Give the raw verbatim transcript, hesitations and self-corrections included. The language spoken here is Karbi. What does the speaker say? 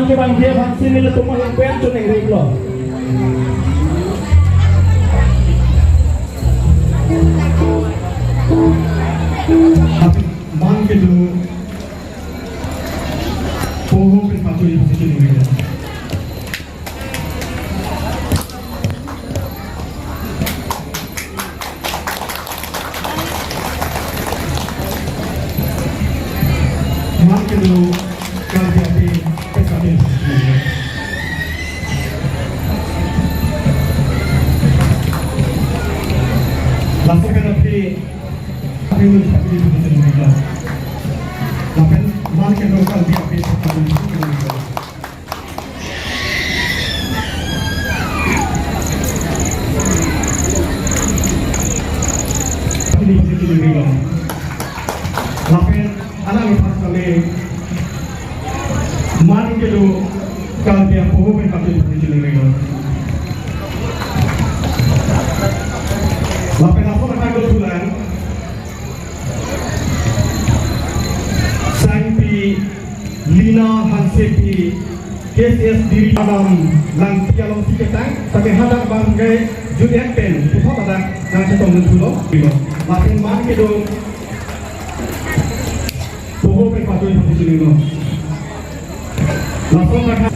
Kevang dia vaksin nelitum ahin pen choningri lo. Man kedo poho pen pachoi pachoi ningri lo. Man kedo Karbi api pekati. Laso pen aphi, aphi nun sakri pekati. Lapen man kedo Karbi api pekati. Lapen alang iphan kami man kedo Karbi apoho pen patu patu chileng. Lapen laso akai do tulang. Sangpi Lina Hansepi, K C S diri alam lang pi along si ketang, tapi hadak bang gai jut ek pen, puthot hadak nangchetong nangthulo, lapen man kedo poho pen patu patu chileng. Laso akai